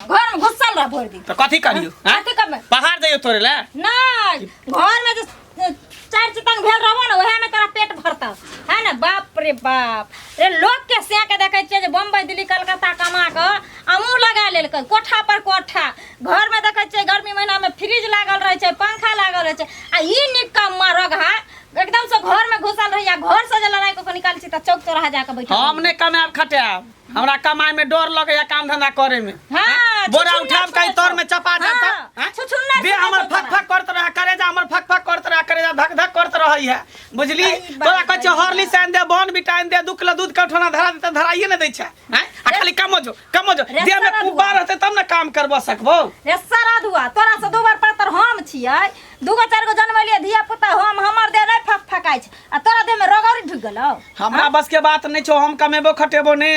घर में घुसल रह भरि दिन। तऽ कथी करियौ? आँय? कथी करबै? पहाड़ जइयौ तोड़े लए? नहि, घर में जे चारि चितंग भेल रहबो ने, ओएह में तोरा पेट भरतौ है ने। बाप रे बाप रे, लोक के सैं के देखै छियै जे बम्बई, दिल्ली, कलकत्ता कमा कऽ अमूह लगा लेलकै, कोठा पर कोठा। घर में देखै छियै गर्मी महीना में फ्रिज लागल रहै छै, पंखा लागल रहै छै, आ ई निकम्मा रगहा एकदम से घर में घुसल रहैया। घर से जे लड़ाई कऽ के निकालै छी तऽ चौक चौराहा जाके बैठल। हम नहि कमायब खटायब, हमरा कमाई में डर लगैया, काम धंधा करे में। हाँ, बोरा छुछुन्नर उठाब कहीं छुछुन्नर। तर में चपा जाता। हाँ, हाँ? छुछुन्नर देह हमर छुछुन्नर। फक फक करत रहे, करेजा हमर फक फक करत रहे, करेजा धक धक करत रहे है, बुझली? अरे बाप तोरा कहै रे। छै हॉर्लिक्स आनि दे, बॉर्न विटा आनि दे, 2 किलो दूध के उठौना धरा देते, धराइए ने दै छै। हैं? आ खाली कमो जो, कमो जो। रे देह में सारा कुब्बा दुआ। रहतै तब ने काम करबो सकबो। रे सारा धुआ, तोरा से दू बार पातर हम छियै, दूगो चारि गो जनमलियै धिया पुता हम, हमर देह नहि फक फकाइ छै आ तोरा देह में रगौरी ढुकि गेलौ। हमरा बस के बात नहीं छौ, हम कमेबो खटेबो ने।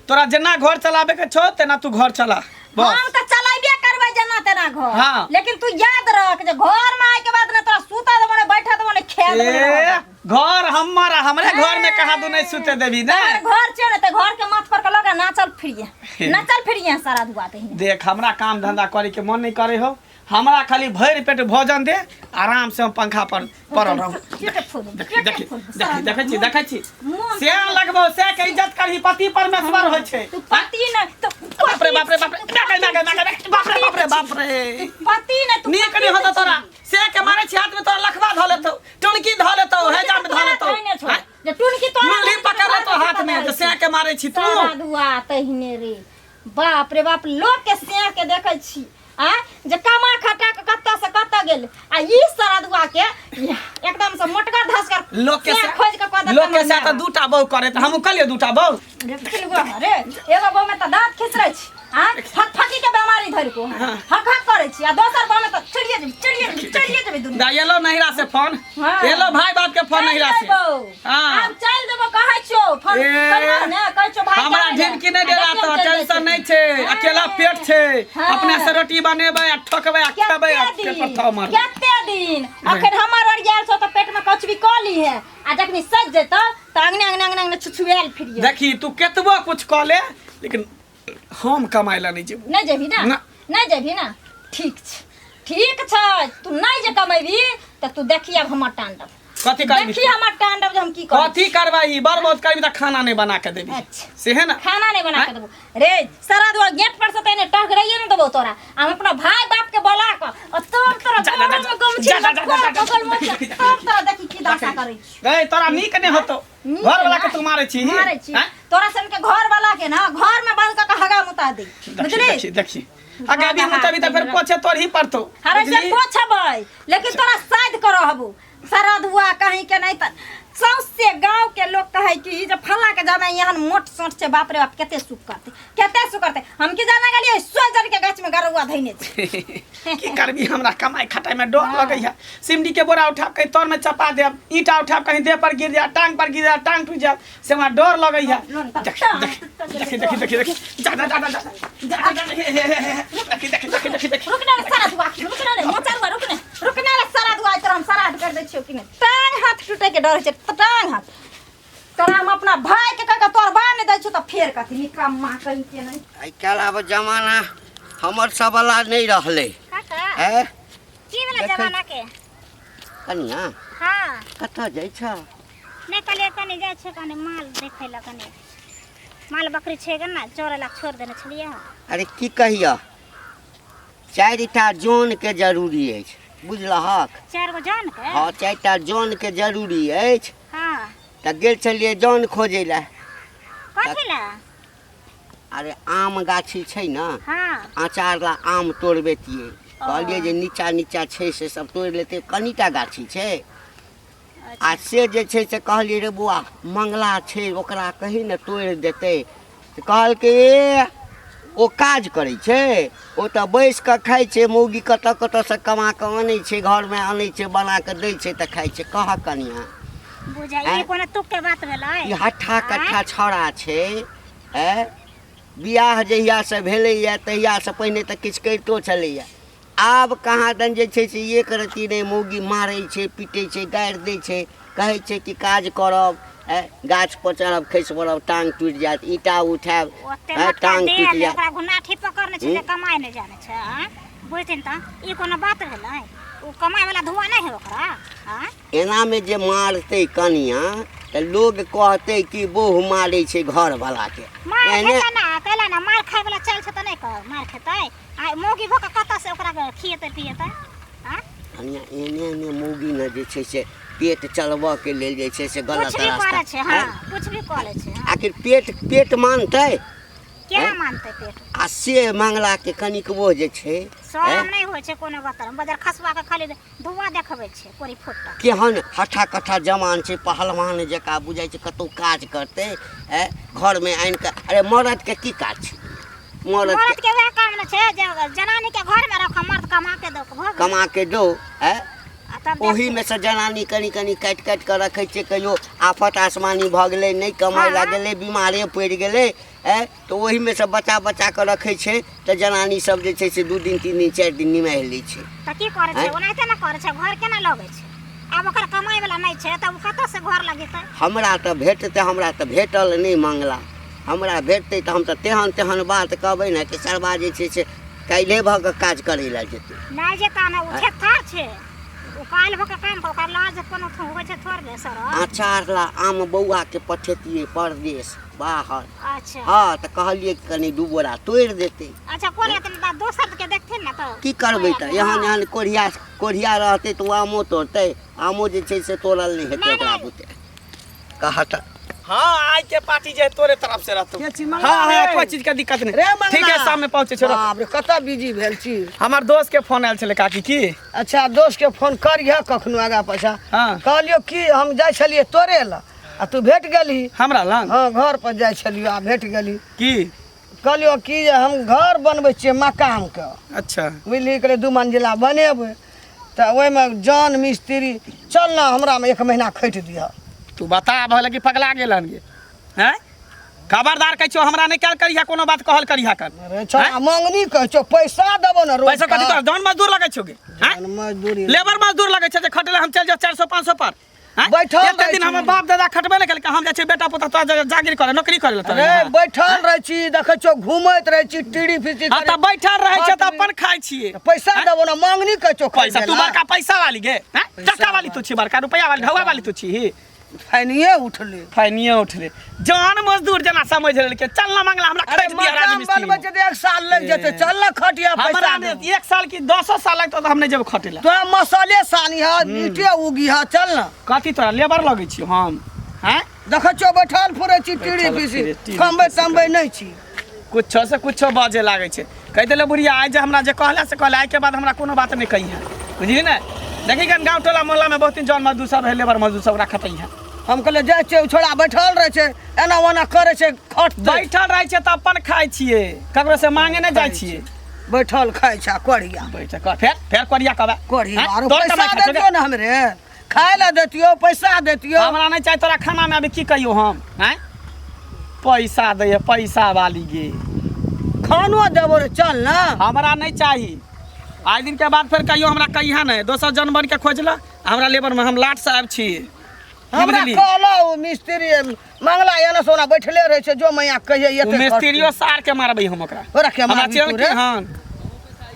तोरा जेना घर चलाबे के छौ तेना तू घर चला बस। हम तऽ चलाबे करबै जेना तेना घर। हाँ। लेकिन तू याद रख जे घर में आए के बाद ने तोरा सुता देबो, ने बैठा देबो, ने खाए देबो, ने ए, रहऽ देबो। घर हमर आ हमरे घर में कहाँ दू नहीं सुते देबी ने। तोहर घर छियौ ने तऽ घर के माथ पर के लगा नाचल फिरिये, नाचल फिरिये सारा धुआ दही। देख, हमरा काम धंधा करे के मन नहीं करे हो, हमरा खाली भरि पेट भोजन दे, आराम से हम पंखा पर पड़ल रहू। पेटे फोड़ देबो, देखी पेटे देखी फोड़ देबो, देखी सारा देखै छी, देखै छी। मोन से लगबो से के इज्जत करही, पति परमेश्वर होइ छै। तू पति ने तो बाप रे बाप रे बाप रे, नागे नागे नागे, बाप रे बाप रे बाप रे। पति ने तू नीक नहीं होता तोरा, से के मारे छी हाथ में तोरा लखवा धऽ लेतौ, टुनकी धऽ लेतौ, हैजा में धऽ लेतौ। छो जे टुनकी तोरा मुरली पकड़ लेतौ हाथ में जे से के मारे छी तू। सारा धुआ तहिने रे। बाप रे बाप, लोक के सिया के देखै छी आ जे कमा खटा के कतऽ से कतऽ गेल, आ ई सरदुआ के एकदम से मोटगर धसगर लोक के सिया खोज के कऽ देतै। लोक के मम्मी से तऽ दूटा बहु करे तऽ हमहूँ कलियै दूटा बहु। रे पिलुआ रे, एगो बहु में तऽ दाँत खिसरै छी आ फकफकी के बेमारी धरि को हक हक करै छी, आ दोसर बहु में तऽ चलिए जेबी, चलिए जेबी, चलिए जेबी दुनू। दा एलो नहिरा से फोन? हाँ। एलो भाई बाप के फोन नहिरा चलि से? जेबौ। हाँ। आब चलि जेबौ कहै छियौ, फोन ए, करबौ ने, कहै छियौ भाई हमरा के आबै ढिमकी नहि ले। डेरा आ तो देखियौ चलि टेंशन जाइ नहीं छै, हाँ। अकेला पेट छै। हाँ। अपने से रोटी बनेबै आ ठोकबै आ खेबै आ कते पेट पर दिन थाव मारबै। कते दिन अखन हमर ओरियाल छौ तऽ पेट में कछु भी कऽ लीहे, आ जखनी सज जेतौ तऽ अंगने अंगने अंगने अंगने छुछुआयल फिरिहे। देखी, तू केतबो कुछ कऽ ले, लेकिन हम कमाइ लए नहि जेबो। नहि जेबही ने? ना। नहि जेबही ने? ठीक छै, ठीक छै। तू नहि जे कमेबही तऽ तू देखी आब हमर तांडव। कथी करबी? देखी हमर तांडव जे हम की करब। कथी करबही? बड़ बहुत करबी तऽ खाना नहि बना के देबी। अच्छा। से है ना? खाना नहीं बना के देबो रे सारा दुआ, गेट पर से तने टहगरैये ने देबो तोरा। हम अपना भाई बाप के बोला के और तोर तोरा जा, जा, जा, गोड़ में गमछी जा, जा, जा, जा, जा, बगल में जा, जा, तोर तोरा देखी की दशा करै छी। गई, तोरा नीक नहि होतो। नीक घर वाला के नहि। तू मारै छी? मारै छी। आँय? तोरा सन के घर वाला के ना घर में बंद क के हगा मुता दे। देखी। बुझली? देखी देखी, अगे भी मुतबी तऽ फेर पोछे तोर ही पड़तो। अरे से बुझली? पोछबै, लेकिन तोरा साइड कर रहबू सरदुआ कहीं के नहीं। त सौंसे गांव के लोग कहे कि जे फल्ला के जमाई एहन मोट सोट छै, बाप रे बाप, कते सुख करते, कते सुख करते। हम की जाने गेलियै सोजन के गाछ में गरुआ धइने छै। की करबी, हमरा कमाई खटाई में डर लगै है। सिमटी के बोरा उठा कहीं तर में चपा देब, ईंटा उठा कहीं देह पर गिर जाए, टांग पर गिर जाए, टांग टूट जाए, से हमरा डर लगै है। देखी देखी देखी देखी देखी, जा जा जा जा जा जा जा, देखी देखी देखी देखी देखी। रुक ना रे सारा दुआ, रुक ना रे मोचा दुआ, रुक ना, रुक ना रे सारा दुआ, तोरा हम सारा कर दै छियौ कि नहि। टांग हाथ टूटे के डर होइ छै, टांग हाथ तोरा हम अपना भाई के कह के तोर बा नहि दै छियौ तऽ फेर कथी निकम्मा कहीं के नहि। आइ काल्हि आब जमाना हमर सब वाला नहि रहलै। काका। ऐ? की भेलै देखै- जमाना के? कनिया। हाँ। कतऽ जाइ छ? नहि कहलियै कनि जाइ छै कनि माल देखै लए, कनि माल बकरी छै के ने, चरै लए छोड़ि देने छलियै हँ। अरे की कहियऽ, चारिटा जनके जरूरी अछि, बुझलहक? चारि गो जन के? हँ, चारिटा जनके जरूरी अछि। हाँ। तऽ गेल छलियै जन खोजै लए। कथी लए? अरे आम गाछी छै ने। हाँ। अचार ला आम तोड़बेतियै, कहलियै जे नीचा नीचा छै से सब तोड़ि लेतै, कनिटा गाछी छै। आ से जे छै से कहलियै, रे बौआ, मंगला छै, ओकरा कही ने तोड़ि देतै। तऽ कहलकै, ए ओ काज करै छै? ओ तऽ बैस कऽ खाइ छै, मौगी कतऽ कतऽसँ कमा कऽ अनै छै, घरमे अनै छै, बना कऽ दै छै तऽ खाइ छै। कहऽ कनियाँ। बुझाइ आँय? ई कोनो तुक के बात भेलै? ई हट्ठा कट्ठा छौड़ा छै। आँय, बियाह जहियासँ भेलैए तहियासँ, पहिने तऽ किछु करितो छलैए, आब कहाँ दन जे छै से एक रत्ती नहि, मौगी मारै छै, पीटै छै, गारि दै छै। कहै छै कि काज करब, गाछ पर चढ़ब खसि पड़ब, टांग टूटि जायत, ईंटा उठायब, ओते आँय, मोटका टांग देह टूटि ले जायत। ओकरा घुनाठी पकड़ने छै जे कमाइ नहि जानै छै। आँय, बुझथिन तऽ ई कोनो बात भेलै? ओ कमाइ वाला धुआं नहि है ओकरा। आँय, एनामे जे मारतै कनिया तऽ लोग कहतै कि बहु मारै छै घरवलाके। मार एहने खेतै ना कैला ना, मार खाय वाला चाल छै तऽ नहि कह मार खेतै। आँय, मौगी भऽ कऽ कतऽ से ओकरा खिएतै पिएतै? आँय, कनिया एहने एहने मौगी ने जे छै से पेट चलबऽके लेल जे छै से गलत कुछ भी रास्ता करै छै। आँय? हाँ, कुछ भी कऽ लै छै। हाँ। आखिर पेट पेट मानतै? केना मानतै पेट? आ से मंगलाके कनिकबो जे छै शरम नहि होइ छै कोनो बात। बजर खसुआ के खाली धुआं देखबै छै कोरी फुट्टा। केहन हट्ठा कट्ठा जवान छै, पहलवान जकाँ बुझाइ छै, कतहु काज करतै? घरमे आनि कऽ, अरे मरदके की काज छै? मरद मर्द के वएह काम ने छै जे जनानी के घर में रखो, मर्द कमा के दो, भऽ गेल। कमा के दो। आ तब ओहीमे से जनानी कनि कनि काटि काटि कऽ रखै छै। कहियो आफत आसमानी भऽ गेलै, नहि कमाइ लए गेलै, बीमारे पड़ि गेलै, तऽ ओहीमे से बचा बचा कऽ रखै छै। तऽ जनानी सब जे छै से 2 दिन 3 दिन 4 दिन निमाहि लै छै। तऽ की करै छै? ओनाहिते ने करै छै। घर केना लगै छै? आब ओकर कमाइ वाला नहि छै तऽ ओ कतऽ से घर लगेतै? हमरा तऽ भेटतै, हमरा तऽ भेटल नहि मंगला। हमरा भेटतै तऽ हम तऽ तेहन तेहन बात कहबै ने कि सरबा जे छै से काल्हिए भऽ कऽ काज करै लए जेतै। नहि जेता ने, ओ थेथार छै। ओ काल्हि भऽ कऽ काम ओकर लाज कोनो होइ छै थोड़बे सर? अचार ला आम बौआके पठेतियै परदेश बाहर। अच्छा। हँ, तऽ कहलियै कि कनि 2 बोरा तोड़ि देतै। अच्छा, कोन हेतै तऽ दोसर के देखथिन ने तऽ की करबै? तऽ एहन एहन कोढ़िया कोढ़िया रहतै तऽ ओ आमो तोड़तै? आमो जे छै से तोड़ल नहि हेतै नहि, ओकरा नहि। बुते कहत। हाँ, आज के पार्टी जे है तोरे तरफ से रहतो। के छी मंगला हाँ हाँ रे? कोई चीज के दिक्कत नहीं। रे मंगला। ठीक है, शाम में पहुंचे छोड़ो। बाप रे, कतऽ बिजी भेल छी? हमार दोस्त के फोन आयल छले काकी की। अच्छा, दोस्त के फोन करिह कखनो आगा पाछा। हाँ। कहलियौ कि हम जाइ छलियै तोरे लए आ तू भेट गेलही। हमरा लंग? हाँ, घर पर जाइ छलियौ आ भेट गेलही। की कहलियौ कि जे हम घर बनबै छियै मकानके। अच्छा। बुझलिही, कहलियै 2 मंजिला बनेबै तऽ ओहिमे जन मिस्त्री चल ने हमरामे 1 महीना खटि दिहऽ। तू बता भले कि पगला गेल हन गे? हैं, खबरदार कहै छियौ, हमरा नहि कयल करिहा, कोनो बात कहल करिहा कर। अरे छोड़ा, मंगनी कहै छौ, पैसा देबो ने रोज। पैसा कथी तोरा जन मजदूर लगै छौ गे? हैं, जन मजदूरी लेबर मजदूर लगै छै जे खटले हम चलि जाउ 400 500 पर? हैं? बैठल एते रहै दिन छी। हमर बाप दादा खटबे नहि केलकै, हम जाइ छियै बेटा पुतहु तोरा जागीर करे, नौकरी करे लए तोरा अरे यहाँ। बैठल रहै छी, देखै छियौ घुमैत रहै छी टीड़ी फिची। हाँ, तऽ बैठल रहै छै तऽ अपन खाइ छियै। पैसा देबो ने, मंगनी कहै छौ। पैसा तू बड़का पैसा वाली गे? हैं, टका वाली तू छी, बड़का रुपया वाली, ढौआ वाली तू छी। फैनिए उठले। फैनिए उठले, जान मजदूर जना समझ लेलकै। चल ना मंगला, हमरा अरे खटि दिया मकान राजमिस्त्री। बनबै छै तऽ 1 साल लागि जेतै, चल ने खटिया, हमरा पैसा ने देबो। 1 साल की 10 साल लगतौ तऽ हम नहि जेबै खटे ला। तोरा मसाले सानी है, ईटे उगी है, चल ने। कथी तोरा लेबर लगै छियौ हम? हैं, देखै छियौ बैठल फुरै छी टीड़ी बैठल पीसी, फिरै, टीड़ी कमबै पीसी। तमबै नहि छी। कुछो से कुछो बाजे लागै छै। कहि देले बुढ़िया आइ जे हमरा जे कहला से कहला, आइके बाद हमरा कोनो बात नहि कही है, बुझली ने? देखी गन, गाँव टोला मोहल्ला में बहुत दिन जन मजदूर सब रहै, लेबर मजदूर सब, ओकरा खटै है। हम कहलियै जाइ छियै, ओ छोड़ा बैठल रहै छै, एना ओना करै छै, खटतै। बैठल रहै छै तऽ अपन खाइ छियै, ककरो से मांगे नहि जाइ छियै। बैठल खाइ छै आ कोढ़िया। बैठल कर, फेर फेर कोरिया कहबै। कोढ़िया हैं? आरो तोर पैसा कमाइ खाइ छौ गे? देतियौ ने हमरे, खाय लए देतियौ, पैसा देतियौ। हमरा नहि चाही तोरा खाना में अभी, की कहियौ हम? हैं, पैसा दैए पैसा वाली गे। खानो देबो रे, चल ने। हमरा नहीं चाही। आइ दिन के बाद फेर कहियो हमरा कहिया नहि, दोसर जन बन के खोज ल। हमरा लेबर में हम लाट साहब छी, की हमरा बुझली? कहलौ ओ मिस्त्री मंगला एना सोना बैठले रहै छै, जो मैया कहिए ओ एते। मिस्त्रियो सार के मारबै हम ओकरा। ओकरा के हमरा मारबी चल तू के रे? हन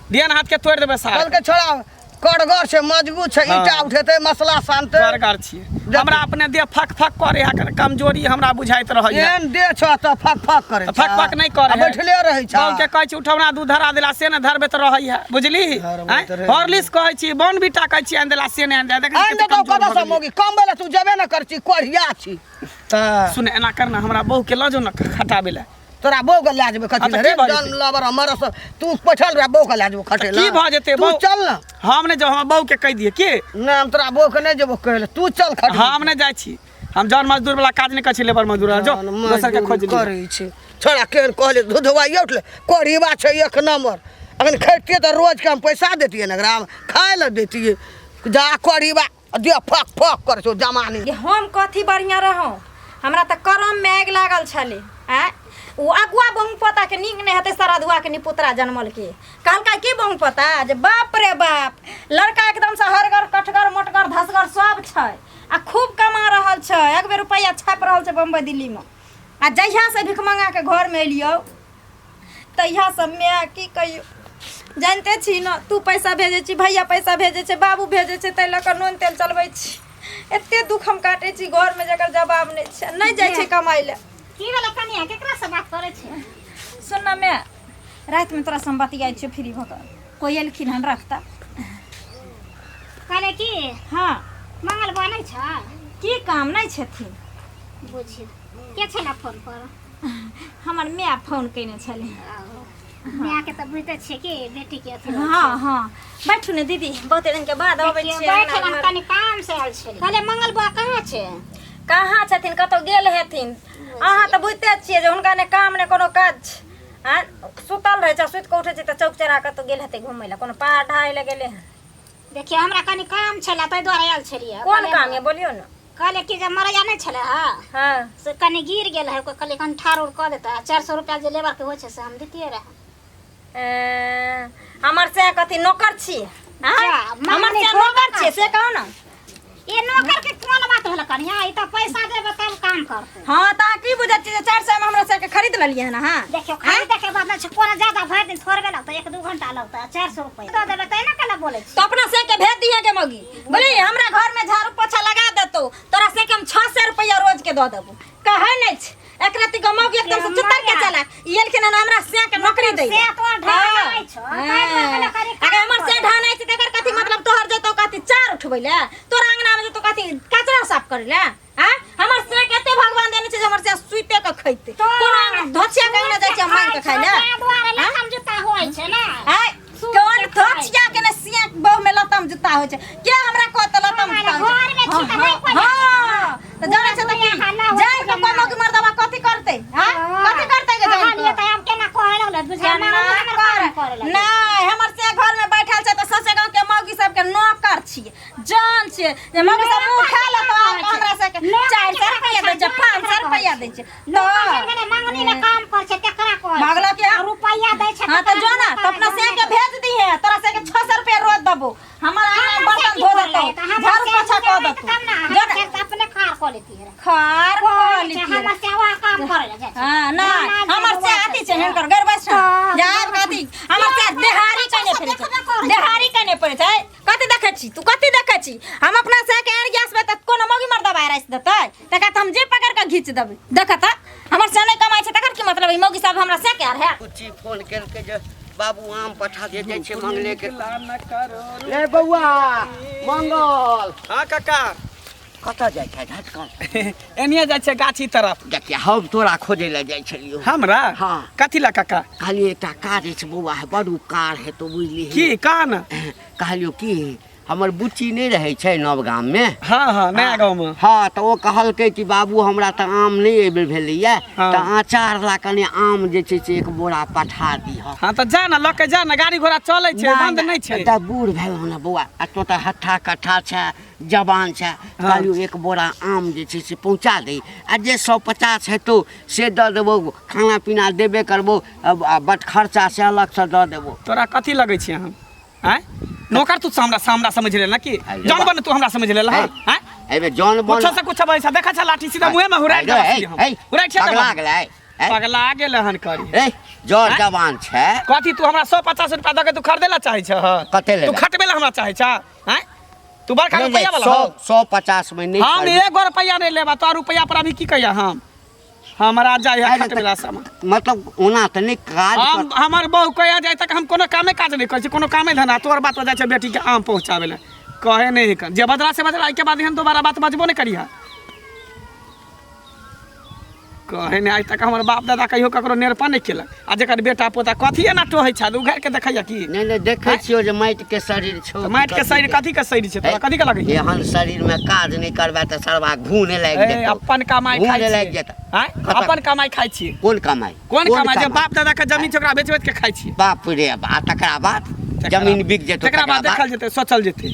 दियन हाथ के तोड़ि देबै सार। कहलकै छोड़ा कड़गर छै, मजबूत छै, हाँ। ईंटा उठेतै, मसला सानतै। करगर छियै। हमरा अपने देह फक फक करे है, कमजोरी हमरा बुझाइत रहै है। एहन देह छौ तऽ फक फक करै फक फक नहि करे आ बैठले रहै छ। बहू के कहै छी उठौना दूध धरा देला, से नहि धरबैत रहै है, बुझली? धरबैत रहै। हॉर्लिक्स कहै छी, बॉर्नवीटा कहै छी आनि देला, से नहि आनि देला। देखै छी आनि कते देतौ कमजोर कतऽ भऽ सँ गेलियै। मौगी कमबै लए तू जेबे ने कर छी, कोढ़िया छी तऽ। सुन, एना कर ने, हमरा बहू के लऽ जाउ ने खटाबै लए। तोरा बहू के लए जेबै कथी हाँ, तऽ लए रे? की भऽ जेतै? जन लबर मरस तू बैठल रह, बहू के लए जेबौ खटे की भऽ जेतै? तू बहू- चल ने। हम नहि जाउ, हमरा बहू के कहि दियै की। नहि, हम तोरा बहू के नहि जेबौ कहै लए, तू चल खटे। हम नहि जाइ छी, हम जन मजदूर वाला काज नहि करै छी, लेबर मजदूर वाला। जो दोसर के खोज लिअ। करै छै छोड़ा। केहन कहले धुधुआइए उठले, कोढ़ीबा छै एक नंबर। अखन खैतियै तऽ रोजके हम पैसा दैतियै ने, एकरा खाय लए दैतियै। जा कोढ़ीबा दे फक फक करै छौ जमानी। ये हम कथी बढ़िआँ रहौं, हमरा तऽ करममे आगि लागल छलै। आँय, ओ अगुआ बहु पोताके नीक नहि हेतै, सरधुआके निपुतरा जनमल के कहलकै की बहु पोता जे बाप रे बाप, लड़का एकदमसँ हरगर कठगर मोटगर धसगर सब छै। आ खूब कमा रहल छै, एक बेर रुपैआ छापि रहल छै बम्बई दिल्लीमे। आ जहियासँ भिख मङ्गाके घरमे एलियौ तहियासँ माय की कहियौ, जानिते छी ने, तू पैसा भेजै छी, भैया पैसा भेजै छै, बाबू भेजै छै, ताहि लऽ कऽ नून तेल चलबै छी। एते दुख हम काटै छी घरमे जकर जवाब नहि छै। नहि जाइ छै कमाइ लए। की भेलै कनिया, केकरा से बात करै छै? सुन ने माय, रातिमे तोरा से हम बतियाइ छियौ फ्री भऽ कऽ। कोइ एलखिन हन, रखता। कहले की? हाँ। मंगल बनै छै? की काम नहि छथिन। बुझी के छलै फोन पर? हमर माय फोन कयने छलै। माय के तऽ बुझिते छियै कि बेटी के अथी। हाँ हाँ, बैठू ने दीदी, बहुते दिन के बाद अबै देखियौ, छियै बैठल अंगना हम घर। कनि काम से आयल छली। कहले मंगल बुआ कहाँ छै? कहाँ छथिन, कतहु गेल हेथिन। अहाँ तऽ बुझिते छियै जे हुनका ने काम ने कोनो काज छै। आ सुतल रहै छै, सुति कऽ उठै छै तऽ चौक चौरा कतहु गेल हेतै घुमै लए, कोनो पहाड़ ढाइ लए गेलै हन। देखियौ, हमरा कनि काम छलै ताहि दुआरे आयल छलियै। कोन काम यऽ, बोलियौ ने। कहले कि जे मरैया नहि छलै हँ? हाँ। से कनि गिर गेल है, ओकर कहलियै कनि ठाढ़ उड़ कऽ देतै। आ 400 रुपया जे लेबर के होइ छै से हम दितियै रहए। ए, हमर से कथी नौकर छियै? आँय? जा, हमर मांगनी से थोड़े नौकर काज छियै से कहू ने। ई नौकर के कोन बात भेलै कनिया, ई तऽ पैसा देबै तब काम करतै। हाँ, तऽ अहाँ की बुझै छियै जे 400 मे हमरा सबके खरीद लेलियै हन अहाँ? देखियौ, खरीदे के बात नहि छै, कोनो ज्यादा भरि दिन थोड़बे लगतै, 1-2 घंटा लगतै। आ 400 रुपया दऽ देबै तै ने केना बोलै छी। तऽ अपना से के भेज दिहे के मौगी, बोली हमरा घर में झाड़ू पोछा लगा देतौ, तोरा से के हम 600 रुपया रोज के दऽ देबौ। कहै नहि छै एक रत्ती के मौगी एकदम से चुतर के चला ई एलखिन हन हमरा से के नौकरी दै। से तोहर ढाह नहि छौ, ताहि दुआरे कहलियौ कनि अगर हमर से ढाह नहि छै तकर कथी मतलब? तोहर जेतौ कथी चार उठबै ले, तोरा अंगना में जेतौ कथी कचरा साफ करै ले? आँय, हमर से के एते भगवान देने छै जे हमर से सुइते के खैते, कोनो अंगना धोछिया के अंगना जाइ छै हम मांगि के खाइ ले। ताहि दुआरे लताम जुत्ता होइ छै ने। आँय, कोन धोछिया के ने सिया बहु में लताम जुत्ता होइ छै? के हमरा कहत लताम जुत्ता होइ छै? घर में छी तऽ नहि कोइ। हाँ, तऽ जानै छै तऽ की हल्ला होइ जानि छै कऽ कोइ मौगी मर्दबा कथी करतै? हाँ, कथी करतै गे जानि कहलियै कऽ? तऽ हम केना कहै लगलै बुझाय, केना हमर काम करे लगलै। नहि, हमर से घर में बैठल छै तऽ सौंसे गाँव के मौगी सबके नौकर छियै, जान छियै जे मौगी सब मुँह उठा लेतौ हमरा सबके 400 रुपैआ दै छै, 500 रुपैआ दै छै। नौकर भेलै, मंगनी में काम करै छै तेकरा कहै छै। मांगलक या? आ रुपैआ दै छै। हाँ, तऽ जो ना, तऽ अपना से के भेज दिहे, तोरा से के 600 रुपैआ रोज देबो, हमर आंगन में बर्तन धो देतौ, झाड़ू पोछा कऽ देतौ। जो ना। अपने खार कऽ लेती रहे। खार कऽ लेती। हमर से वहाँ काम करे ला जाइ छै। हाँ, नहि, हमर से अथी छै, हिनकर गरबै छै जाब कथी। हमर से देहारी कने पड़ै छै, देहारी कने पड़ै छै। कथी देखै छी तू, कथी देखै छी? हम अपना से के आर गैस में तऽ कोनो मौगी मर्दबा राखि देतै तकरा तऽ हम जे पकड़ के घीच देबै। देख तऽ, हमर से नहि कमाइ छै तकर की मतलब? ई मौगी सब हमरा से के आर है। कुच्ची फोन केलकै जे बाबू आम पठा दे, जाइ छै मंगले के रे। बौआ मंगल। हाँ काका। कतऽ जाइ छै झटकन? एनिए जाइ छै गाछी तरफ। देखिए, हम तोरा खोजै लए जाइ छलियौ। हमरा? हाँ। कथी लए काका? कहलियै एकटा काज अछि बौआ, बड़ उपकार हेतौ, बुझलिही। की कह ने। कहलियौ की हमर बुच्ची नहि रहै छै नव गाममे? हाँ हाँ, नया गाँव में। हाँ, तऽ ओ कहलकै कि बाबू हमरा तऽ आम नहि एहि बेर भेलैया, हाँ। तऽ अचार ला कनि आम जे छै से एक बोरा पठा दिहऽ। हाँ, तऽ जा ने, लऽ के जा ने, गाड़ी घोड़ा चलै छै, बंद नहि छै। तऽ बूढ़ भेलहुँ ने बौआ, आ तो तऽ हट्ठा कट्ठा छै, जवान छै। कहलियौ एक बोरा आम जे छै से पहुँचा दे, आ जे 150 हेतौ से दऽ देबौ, खाना पीना देबे करबौ, आ बट खर्चा से अलगसँ दऽ देबौ। तोरा कथी लगै छै हम आँय नौकर? तू हमरा हमरा समझ ले ना कि अरे जौन बा। बन तू हमरा समझ ले है। आँय? एहिमे जौन बन कुछो से कुछो पैसा देखा छ, लाठी सीधा मुँहे में हुराइ ए, ए, हुराइ छै। पगला गेलै ए, पगला गेल हन करी। ए, जर आँय? जवान छै। कथी तू हमरा 150 रुपया दऽ के तू खरीदे ला चाहै छ? कते तू लेबै? खटबे ला हमरा चाहै छ? आँय, तू बड़का नहि, रुपया नहि, वाला सौ हो। 150 मे नहि हम करबै। एगो रुपया नहीं लेबा, तोरा रुपया पर अभी की कहिया हम हमरा जाय है अरे खटबे ला सामान। मतलब ओना तऽ नहि काज हम हमर बहू कहिया जाय तक हम कोनो कामे काज नहि करै छी, कोनो कामे धंधा। तोहर बात पर जाइ छै बेटी के आम पहुँचाबै लए, कहे नहि कर जे बदला से बदला। एहिके बाद एहन दोबारा बात बजबो नहि करिहा। कहे नहि, आइ तक हमर बाप दादा कहियो ककरो नेरपा नहि केलक, आ जकर बेटा पोता कथी एना टोहै छै उघारि के देखैया की? नहि नहि, देखै छियौ जे माटि के शरीर छौ। तऽ माटि के शरीर कथी के शरीर छै? तोरा कथी के लगै? एहन शरीर में काज नहि करबै तऽ सरवा घून लागि ए, जेतौ। अपन कमाइ घून खाइ लागि छियै। जेतौ। आँय? कतऽ? अपन कमाइ खाइ छियै। कोन कमाइ? कोन कमाइ? जे बाप दादा के जमीन छै ओकरा बेच बेच के खाइ छियै। बाप रे बा, तकरा बाद जमीन बिक जेतौ। तकरा बाद देखल जेतै, सोचल जेतै।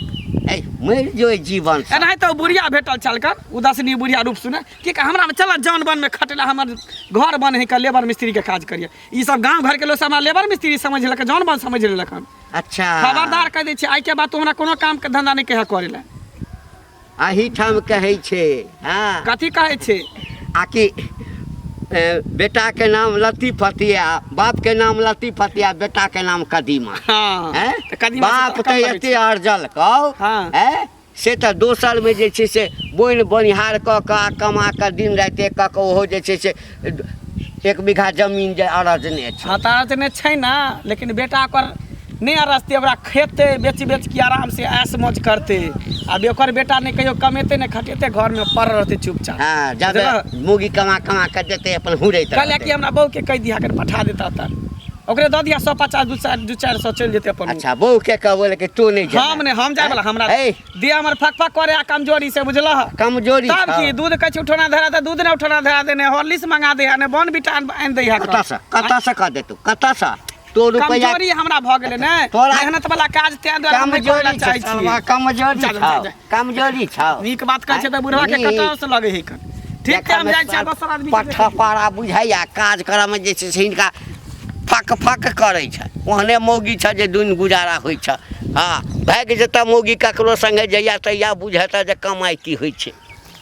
ए, मरि जो एहि जीवन से। एनाहिते ओ बुढ़िया भेटल छलकन, उदासीनी बुढ़िया रूप सुने की कह हमरा में चल जान बन में खटेला, हमर घर बन है के लेबर मिस्त्री के काज करिए। ई सब गांव घर के लोग सब हमरा लेबर मिस्त्री समझ लेलक, जान बन समझ लेलक हन। अच्छा। खबरदार कह दै छी, आइ के बाद तू हमरा कोनो काम के धंधा नहीं कहे करे ला। अहीठाम कहै छै। हँ, कथी कहै छै? आकि बेटा के नाम लत्ती फतिया, बाप के नाम लत्ती फतिया, बेटा के नाम कदीमा। हँ, हैं? तऽ कदीमा से बाप तऽ कम तऽ लगै एते छै। अरजल कौ। हँ। हैं? से तऽ दोसरमे जे छै से बोनि बनिहार कऽ कऽ आ कमा कऽ दिन राति एक कऽ कऽ ओहो जे छै से एक बीघा जमीन जे अरजने छै। हँ, तऽ अरजने छै ने, लेकिन बेटा ओकर नहि अरजतै, ओकरा खेतै बेच बेच के आराम से ऐश मौज करतै। आब ओकर बेटा नहि कहियो कमेतै नहि खटेतै, घरमे पड़ल रहतै चुपचाप। हँ, जाबे बुझलह? मौगी कमा कमा कऽ देतै अपन हुरैत कहलियै रहतै। कि हमरा बहूके कहि दिहा, कनि पठा देता तऽ ओकरे दऽ दिहा 150, दू 400 चलि जेतै अपन। अच्छा, बहू के कहबो लेकिन तू नहि जेबे। हम नहि, हम जाय वाला हमरा हे। दिया हमर फक फक करे आ कमजोरी से, बुझलह? कमजोरी तब छौ। की दूध कहै छै उठौना धरा, तऽ दूध नहि उठौना धरा देने, हॉर्लिक्स मंगा दे ने बॉर्नविटा आनि दै है। कतऽसँ कतऽसँ कऽ देतौ, कतऽसँ तो रुपैआ? कमजोरी हमरा भऽ गेलै ने मेहनत वाला काज, तें दुआरे हम नहि करय कमजोरी चाहै छौ छियै। साला, कमजोरी जा, जा, छौ। जा। कमजोरी छौ। नीक बात कहै छै तऽ बुढ़वा के नीक। कटाव से लगै है कन। ठीक छै, हम जाइ छियै दोसर आदमी के पट्ठा पारा बुझाइया काज करऽमे जे छै से हिनका फक फक करै छै। ओहने मौगी छै जे दिन गुजारा होइ छै। हँ, भागि जेतऽ मौगी ककरो सङ्गे जहिया तहिया बुझेतऽ जे कमाइ की होइ छै।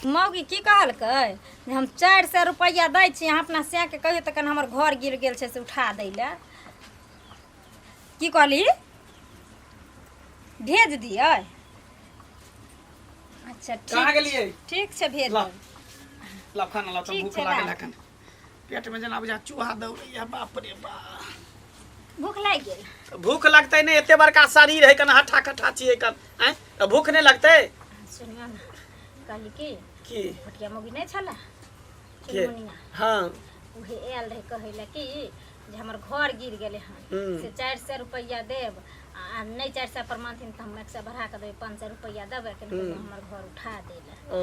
मौगी की कहलकै जे हम 400 रुपैआ दै छी, अहाँ अपना सएके कहियौ तऽ कनि हमर घर गिर गेल छै से उठा दै लए। की कहली? भेज दियै? अच्छा ठीक। कहाँ गेलियै? ठीक छै, भेज ला। देब। ला खाना ला, तऽ ठीक भूख छै, लागल ला। एखन पेट में जेना बुझा चूहा दौड़ैया, बाप रे बाप। भूख लागि गेल? तऽ भूख लगतै नहि? एते बड़का शरीर है कन, हट्ठा कट्ठा छियै कन, आँय, तऽ भूख नहि लगतै? सुनियौ ने, कहली की की? भुटिया मौगी नहि छलै? के? चुनमुनिया। हँ। उहे आयल रहै कहै लए कि जे हमर घर गिर गेलै हन, से 400 रुपैआ देब आ नहि 400 पर मानथिन तऽ हम 100 बढ़ा कऽ देबै, 500 रुपैआ देबै, कनि हमर घर उठा दै लए। ओ।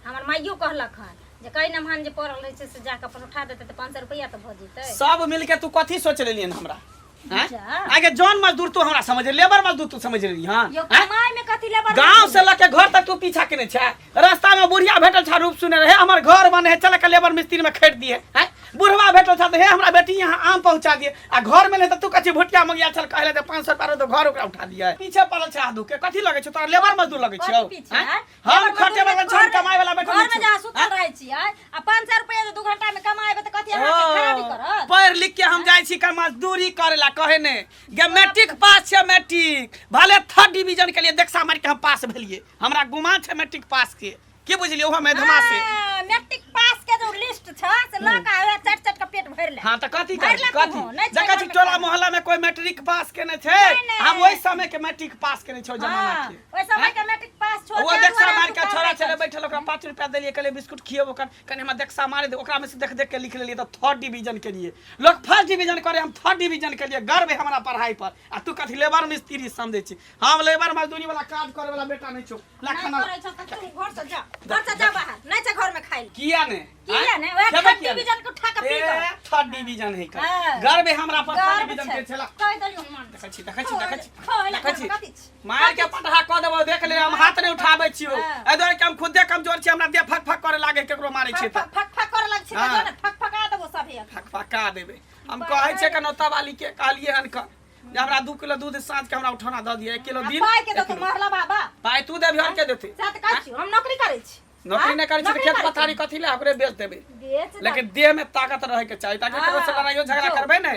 हमर माइयो कहलक हन जे कहि नमहन जे पड़ल रहै छै से जाकऽ अपन उठा देतै तऽ 500 रुपैआ तऽ भऽ जेतै। सब मिलके तू कथी सोच लेलियन हमरा, आँय? जा। आगे जौन मजदूर तू हमरा समझ, लेबर मजदूर तू समझ लेली? हँ। यो आँय? कमाइ में कथी लेबर? गांव से लके घर तक तू पीछा केने छै। रास्ता में बुढ़िया भेटल छा रूप सुने रहे, हमर घर बने है, चल के लेबर मिस्त्री में खरीद दिए हैं। बुढ़वा भेटल छा तऽ हे हमरा बेटी यहाँ आम पहुंचा दिए। आ घर में ले तऽ तू कथी भुटिया मंगिया छल कहले तऽ 500 रुपया तो घर ओकरा उठा दिए। पीछे पड़ल छै आदू के कथी लगै छै तोरा? लेबर मजदूर लगै कथी छै? पीछे, आँय? आँय? हम लेबर खटे मजदूर वाला में छन, कमाए वाला बैठल घर में नहि जहाँ छौ। सुतल रहै छियै आ 500 रुपया जे 2 घंटा में कमाएबै तऽ कथी अहाँके खराबी करत? पढ़ लिख के हम जाइ छी का मजदूरी करे ला? कहे ने गे, मैट्रिक पास छै, मैट्रिक भले थर्ड डिवीजन के लिए देखसा मारि के हम पास भेलिए, हमरा गुमान छै मैट्रिक पास के। की बुझलियै? ओहो मैधमा से। हाँ, मैट्रिक पास के जो लिस्ट छ से लऽ के आवे, चट चट के पेट भरि ले। हाँ, तऽ कथी भरि करै ले कथी तूहो, नहि छै देखै छी घरमे टोला खाना। मोहल्ला में कोई मैट्रिक पास केने छै? नहि, नहि। हम ओहि समय के मैट्रिक पास केने छौ जमाना हाँ, के। ओहि समय के मैट्रिक पास छो। ओ ताहि देखसा दुआरे मार तू के काम छोड़ा नहि छलै करै। बैठल, ओकरा 5 रुपया देलियै, कहलियै बिस्कुट खियेबो कर, कनि हमरा देखसा मारे दे। ओकरा में से देख देख के लिख लेलियै तऽ थर्ड डिवीजन के लिए। लोग फर्स्ट डिवीजन करे, हम थर्ड डिवीजन के लिए। गर्व है हमरा पढ़ाई पर। आ तू कथी लेबर मिस्त्री समझै छी? हम लेबर मजदूरी वाला काज करे वाला बेटा नहि छौ। ला नहि खाना। करै छौ तऽ तू घर से जा, घर से जा बाहर, नहि छै घर में खाइ लए। किया ने? किया ने? ओएह खेबै थर्ड किया ने? डिवीजन के उठा के पी ए, गो। थर्ड डिवीजन है हाँ। गर्व है हमरा पर थर्ड गर्व डिवीजन छै। के छला। कहि देलियौ मन। देखै छी, देखै छी, देखै छी, खोइ ले, देखै छी। कथी छी? मार के पटहा कऽ देबो, देख ले। हम हाथ नहि उठाबै छियौ हाँ। एहि दुआरे कि हम खुदे कमजोर छी। हमरा देह फक फक करे लागे केकरो मारै छियै फक तऽ। फक फक करे लग छी तऽ हाँ। जो ने फक फका देबो सभे। फक फका देबै। हम कहै छै कनौता वाली के, कहलियै हन कऽ जे हमरा 2 किलो दूध साँझ के हमरा उठौना दऽ दिअ, 1 किलो आ दिन पाइ के एक देतौ किलो। महरला बाबा? पाइ तू देबही और के देतै? सएह तऽ कहै छियौ, हम नौकरी करै छी। नौकरी आँय? नहि करै छी तऽ नौकरी खेत करै छी। पथारी कथी लए? ओकरे बेच देबै। बेच दे। लेकिन देह में ताकत रहे के चाही ताकि ककरो से हाँ, लड़ाइयो झगड़ा जो। करबै ने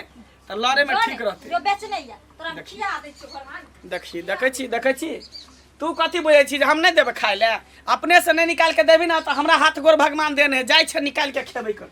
तऽ लड़े में जो ठीक ने, रहतै। जो बेचने या तोरा हम देखी। खिया दै छियौ घरमे आन। देखी, देखै छी, देखै छी। तू कथी बुझै छी जे हम नहि देबै खाय लए? अपने से नहि निकालि के देबही ने तऽ हमरा हाथ गोर भगवान देने जाइ छै, निकालि के खेबै कर।